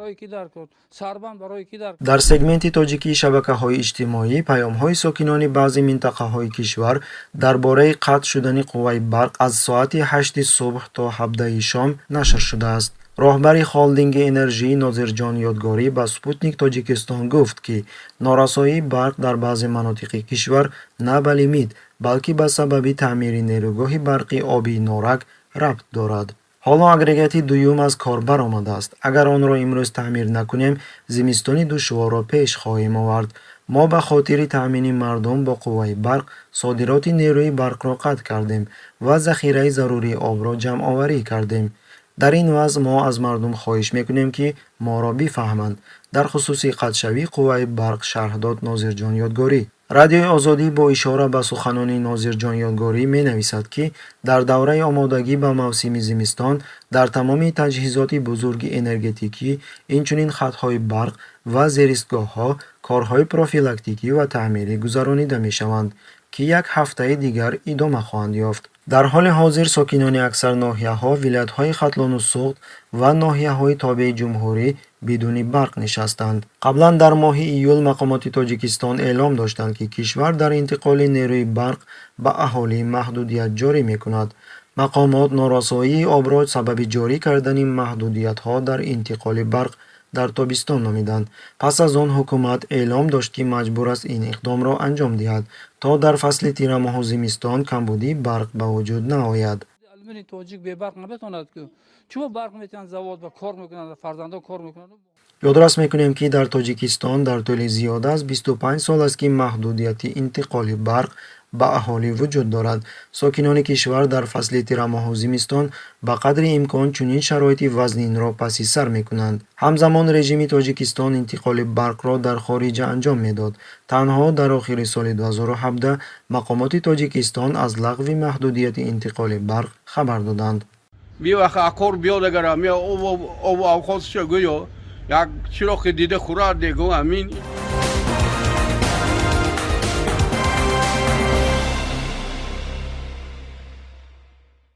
Барои ки дар кор, сарбанд барои ки дар. Дар сегменти тоҷикии шабакаҳои иҷтимоӣ паёмҳои сокинони баъзе минтақаҳои кишвар дар бораи қатъ шудани қувваи барқ аз соати 8-и субҳ то 17-и шом нашр шудааст. Роҳбари холдинги энержӣ Нозирҷон Ёдгорӣ ба «Спутник Тоҷикистон» гуфт, ки норасоии барқ дар баъзе манотиқи кишвар на ба лимит, балки ба сабаби таъмири нерӯгоҳи барқи обии Норак рабт дорад. Ҳоло агрегати дуюм аз кор баромадааст. Агар онро имрӯз таъмир накунем, зимистони душворро пеш хоҳем овард. Мо ба хотири таъмини мардум бо қувваи барқ содироти нерӯи барқро қатъ кардем ва захираи зарурии обро ҷамъоварӣ кардем. Дар ин вазъ мо аз мардум хоҳиш мекунем, ки моро бифаҳманд. Дар хусуси қатъшавии қувваи барқ шарҳ дод Нозирҷон Ёдгорӣ. Радиои Озодӣ бо ишора ба суханони Нозирҷон Ёдгорӣ менависад, ки дар давраи омодагӣ ба мавсими зимистон дар тамоми таҷҳизоти бузурги энергетикӣ, инчунин хатҳои барқ ва зеристгоҳҳо корҳои профилактикӣ ва таъмирӣ гузаронида мешаванд, ки як ҳафтаи дигар идома хоҳанд ёфт. Дар ҳоли ҳозир сокинони аксар ноҳияҳо, вилоятҳои Хатлону Суғд ва ноҳияҳои тобеи ҷумҳурӣ бидуни барқ нишастанд. Қаблан дар моҳи июл мақомоти Тоҷикистон эълом доштанд, ки кишвар дар интиқоли нерӯи барқ ба аҳолӣ маҳдудият ҷорӣ мекунад. Мақомот норасоии обро сабаби ҷорӣ кардани маҳдудиятҳо дар интиқоли барқ дар тобистон номиданд. Пас аз он ҳукумат эълом дошт, ки маҷбур аст ин иқдомро анҷом диҳад, то дар фасли тирамоҳу зимистон камбудии барқ ба вуҷуд наояд. Алюминий тоҷик бебарқ наметавонад, ки чумо барқ метиҳанд, завод ба кор мекунанд, фарзандо кор мекунанд. Ёдрас мекунем, ки дар Тоҷикистон дар тӯли зиёда аз 25 сол аст, ки маҳдудияти интиқоли барқ ба аҳолӣ вуҷуд дорад. Сокинони кишвар дар фасли тирамоҳу зимистон ба қадри имкон чунин шароити вазнинро паси сар мекунанд. Ҳамзамон режими Тоҷикистон интиқоли барқро дар хориҷа анҷом медод. Танҳо дар охири соли 2017 мақомоти Тоҷикистон аз лағви маҳдудияти интиқоли барқ хабар доданд. Вақт акор биёд, агар ми обу авқотша гӯё як чироқи дида хӯрад дегу амин.